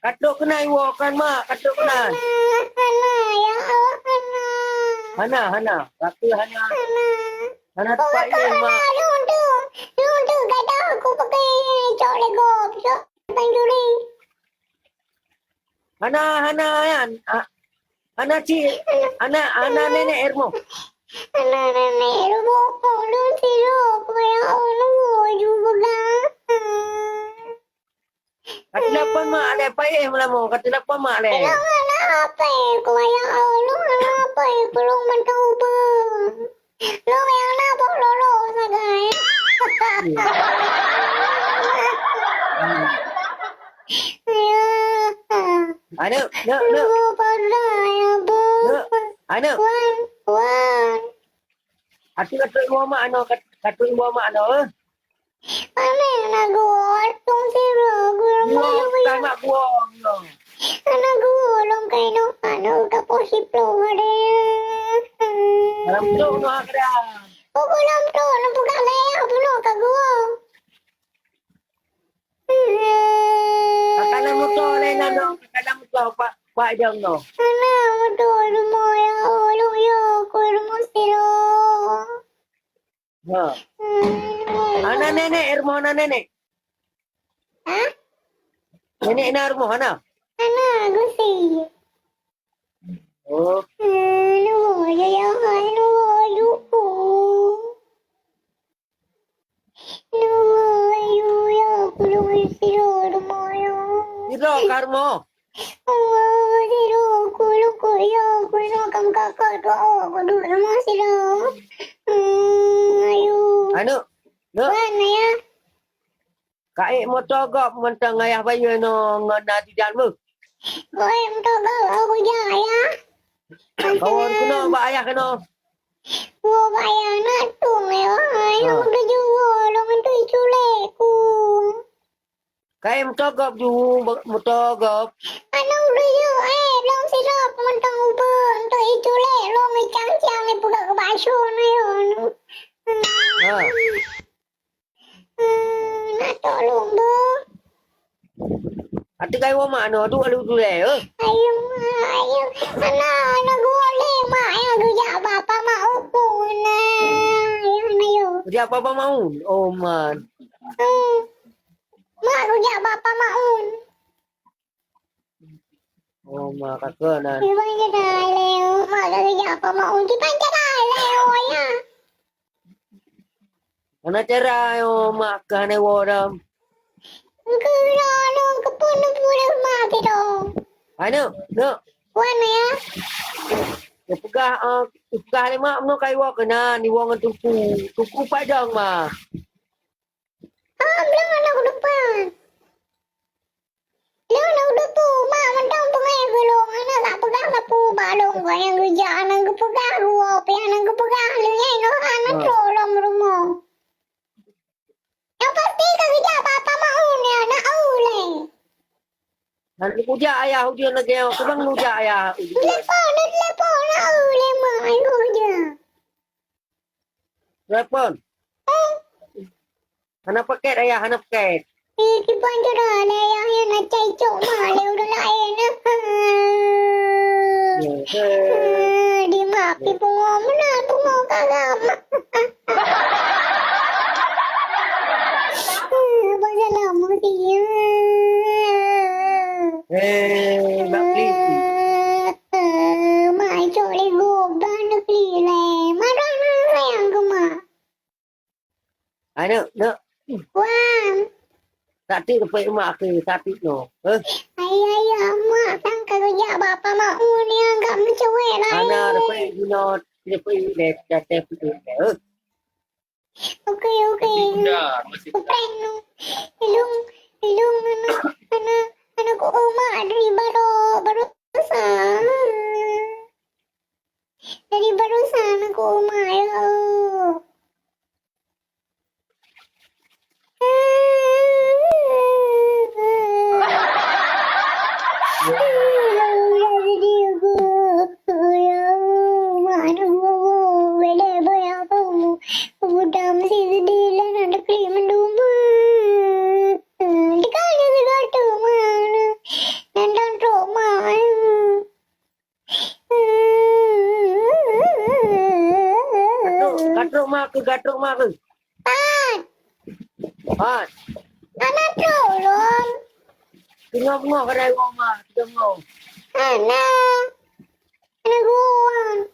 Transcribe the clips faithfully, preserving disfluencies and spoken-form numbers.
Ka trok keunan iwoe kan, mak? Ka trok keunan. Hana, hana, ya Allah, hana. Hana, hana. Kata hana. Hana. Hana tepat, ya, mak. Hana, lôn tu. Lôn tu, gata aku pakai cok lego, cok pancuri. Hana, hana, ya. Ah, hana ci, hana, hana nenek ilmu. Hana nenek ilmu, lôn sirok, ya Allah, ju peugah. Ka telepon mak lé, payah meulamu, ka telepon mak lé. Ilong na apa ku wayang Allah, na apa ku lôn mantong ubah. Lôn yang na boh lolo sagai. Ya. Aneuk, neuk, neuk. Lu pada ya, Bu. Neuk, aneuk. Wan, wan. Atuk, atuk ibu mak ano, kat-, atuk ibu mak ano, eh? Mana nak gua? Tung sira, gua. Gua, tak nak gua, gua. Anak gua, long kain dong, anak ka posip long ada. Dalam tu, noh, ada. Oh, gua dalam tu, nak buka leh, apa noh ka gua? Kakak dalam motor leh, nak, noh. Kakak dalam motor, Pak, Pak Jong, noh. Anak motor, rumah ya, oh, long ya, aku rumah sira. Ha. Ana nenek, rumoh ana nenek? Hah? Nenek na rumoh ana? Ana, gusi. Oh. Anu, ya, ya, anu, ya. Anu, ya, ya, aku lu siro rumoh, ya. Siro ka rumoh? Anu, Nuk. Wan, Ayah. Kaék moto gob mantong ayah bayeue nyoe ngon Azidan beuh. Kaék moto gob, aku jak, Ayah. Kawan keunoe bak ayah keunoe. Woe bak ayah na tueng, Ayah. Ayah, ah, udah jua, long itu iculek ku. Kaék meutogob ju, meutogob. Aneuk luyue, eh, lôn sidroe peumontong ubeueng, untuk iculek lôn icang-cang ipeugah keu bacut nyoe. Ha. Hmm, na tok lôn beuh. Ateueh gayue mak nyoe, duek lôn tulèe, eh. Ayo, mak, ayo. Ana, ana geuoleh mak nyang geujak bak Pamaun na. Ayo, ayo. Geujak bak Pamaun? Oh, man. Hmm. Mak geujak bak Pamaun. Oh, ma, ka keunan. Memang je dah lewat, mak dah geujak Pamaun. Kiban cara lewat, ya. Mana cara, oh, mak, ka hana woe dah. Engkau dah, dah, kepun, kepun, mak, tu dah. Hai, Nuk, Nuk. Wan, ya. Peugah, ah, peugah lé mak, meunoe ka iwoe keunan, iwoe ngon Teungku. Teungku padang, ma. Ah, bilang anak depan. Lôn na udah pu, mak mantong peungéh keu lôn, hana ka peugah sapeue bak lôn, kok nyang geujak hana geupeugah, geuwoe pih hana geupeugah, lheueh nyan hana trok lom rumoh. Nyang pasti ka geujak bak Pamaun nyan, na ulèe. Hana geujak ayah ujeuen lagèe nyoe, keubang geujak ayah ujeuen. Telepon, na telepon, na ulèe mak, ayo geujak. Telepon. Hana paket, ayah, hana paket. Eh, kiban cara lé ayah nyan na cai cok ma lé ureueng laén. Eh, eh. Eh, di mak pi pungo meunan, pungo garam. Eh, bak salam meusia. Eh, bak klik. Eh, eh, mak cok lé gob ban klik lé. Marah na sayang keu mak. Aneuk, Neuk. Wan. Tak tik leupah mak ke, tak tik no. Eh? Ayah, ayah, mak, sang ka geujak bak Pamaun nyang ka meucuwèh laén. Hana leupah jinoe, leupah lé, dah teh putih lé. Eh? Oke, oke. Masih muda, masih muda. Prank nu. Ilung, ilung, aneuk, aneuk, aneuk umat dari baru, baru sa. Dari barusan aku, Mak, ya Allah. Keu ka trok ma keuh? Pat. Pat. Hana trok lom. Teungoh beungoh kadai woe ma, teungoh. Hana. Hana geuwoe.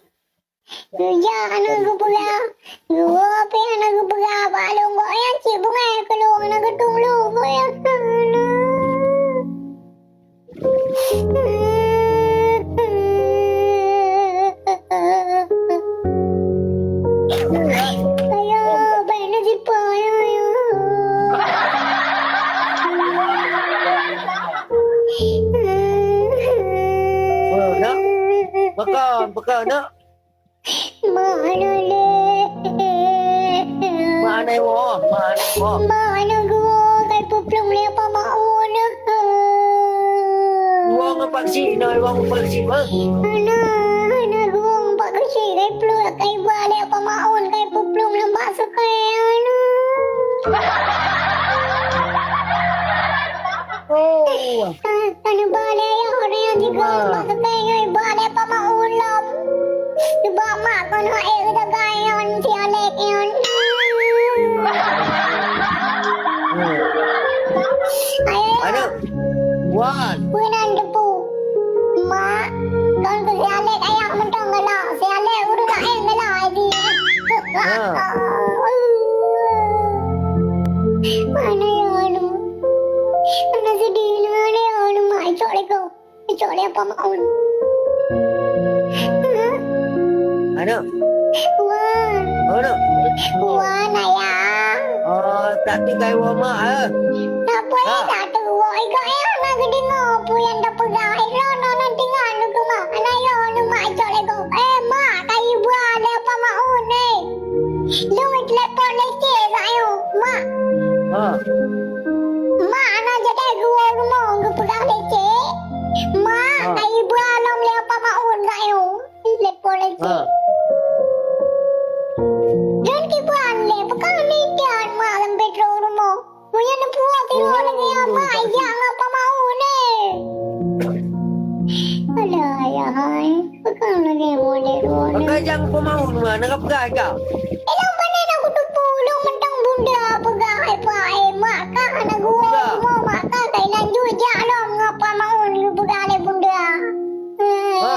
Geujak hana geupeugah. Geuwoe pih hana geupeugah bak lôn, gobnyan cit beungèh keu lôn, hana geutueng lôn, gobnyan hana. Ayo, bèk na jipa, ayo, ayo. Nak, pekan, pekan, nak. Mak hana lé. Mak hana woe, mak hana woe. Mak hana geuwoe, kai peuplueng lé Pak Maun. Woe ngon Pak Geuchik, na woe ngon Pak Geuchik, bah. Hana, hana geuwoe ngon Pak Geuchik, kai plueng, kai ba lé Pak Maun, kai peuplueng lam bak sakai, hana. Oh. Ka, ka neuba lé ayah, ureueng nyang jigoe bak sakai nyoe, ba lé Pak Maun lom. Neuba mak keunoe, eh, geudagai nyan, si Alek nyan. Ayo, ayo. Ayo. Wan. Peue nan teupeu? Mak, kon keu si Alek ayah mantong galak. Si Alek ureueng laén galak, ai di. Ha. Mana ya anu? Mana sedih, mana ya anu, mak, cok lego. Cok lé Pak Maun. Hah? Aneuk. Wan. Aneuk. Wan, ayah. Oh, tapi kai woe mak, eh. Tak apa, ha. Tak apa, woe. Ikau, eh, hana geudeungoe peue nyang tapeugah. Eh, droeneuh nan tinggai lôn teuma. Hana yo, lôn mak cok lé gob. Eh, mak, kai ba lé Pak Maun, eh. Lôn telepon lecet sayoe, mak. Ha. Mak hana jadeh geuwoe rumoh geupeugah lecet. Mak, ha, ka iba lom lé Pak Maun sayoe. Telepon lecet. Ha. Lôn kiban lé, peukara ni tian mak sampoe trok rumoh. Meunyoe neupuwoe tiroe lagèe nyan, mak, jak ngon Pak Maun, eh. Alah, ayah hai. Peukara lagèe nyan, Pak Maun, eh. Peukara jak ngon Pak Maun, mak, na kapeugah kah? Eh, lôn pane na kuteupeu, lôn mantong bunda peugah, eh, Pak, eh, mak kah hana geuwoe rumoh, mak kah keunan jijak lom ngon Pak Maun geupeugah lé bunda. Ha.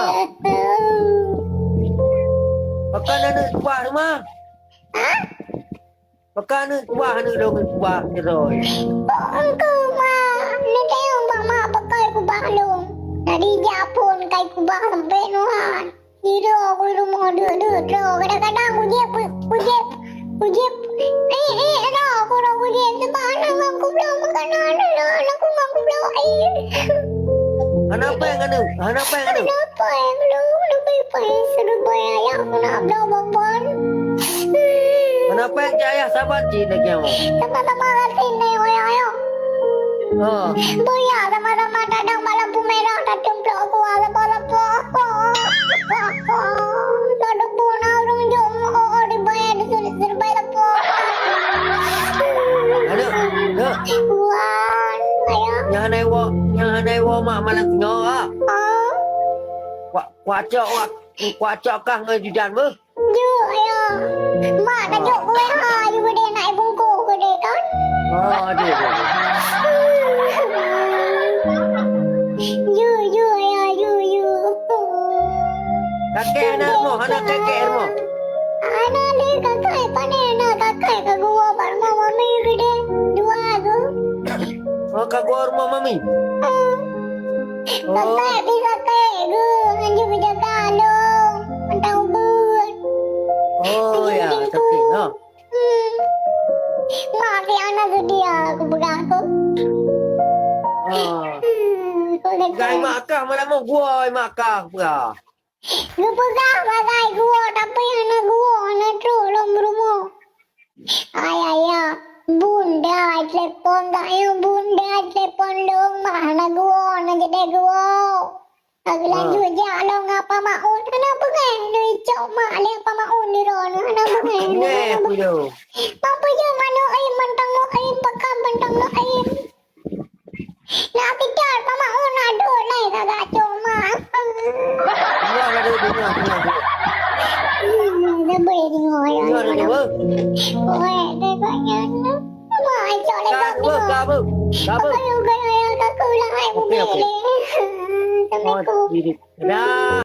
Peukara na neupeugah rumoh? Ha? Pakon aneuk tuha aneuk lôn tuha sidroe? Bak engkau, mak. Neutanyong bak mak pakon kubah lôn. Tadi jak phôn kai kubah sampoe nyoe han. Sidroe ku rumoh deuek-deuek droe. Kadang-kadang kujieb, kujieb, kujieb. Eh, eh, droe ku droe kujieb. Sebab aneuk ngon kubloe makanan, aneuk, aneuk ku ngon kubloe air. Hana péng aneuk, hana péng aneuk. Hana péng lôn, leubeh péng siribèe ayah ku na bloe babon. Kenapa jak ayah saban cit lagèe nyoe? Sama-sama rasa nyoe, ayah, ayah. Ha. Boya sama-sama tadong bak lampu merah, tatumplok kuah lepo-lepo. Ada pun ureueng jok, oh, oh, dibayar disulit siribèe lepo. Aduh, aduh. Wan, ayah. Nyang hana iwoe, nyang hana iwoe mak malam singoh, ah. Oh. Kuat, kuat cok, kuat, kuat cok kah ngon jujan beuh? Jok, ya. Mak, tajok kueh ha, you gede nak bungkus gede kan? Oh, aduh, aduh, aduh. You, you, ya, you, you. Kakek anak rumoh, anak kakek rumoh. Anak dia kakak, panen anak kakak, kat gua, bak rumah mami gede. Dua tu. Oh, kat gua rumah mami? Hmm. Oh. Kakak, dia kakak, gua, anjing jaga along. Mantau bun. Oh, ya, tapi, ha. Hmm. Mak, si anak tu dia, aku pegang aku. Ah. Hmm, aku dah. Gai mak kah, malam mau gua, mak kah, pegang. Geupeugah bagai geuwoe, tapi hana geuwoe, hana trok lom rumoh. Ayah, ayah, bunda telepon gak nyoe, bunda telepon lôn, mak hana geuwoe, hana jadeh geuwoe. Ka geulanjut jak lom ngon Pak Maun, hana beungèh neuicok mak lé Pak Maun di droeneuh, hana beungèh. Beungèh peue? Mak peujeuet manok ayam, mantong nok ayam, pekan mantong nok ayam. Nak picot, Pak Maun, aduh, nai kagak cok mak. Dua, dua, dua, dua, dua, dua. Hmm, leubeh deungoe, Nyoe ada dua. Weh, deh kok nyan. Wah, cok le Ka kok dua, nyoe. ka bu. Ka bu. Ayo, gaya yang kaku lah, hai Okey, okey. Assalamualaikum. Oh, diri. Dah.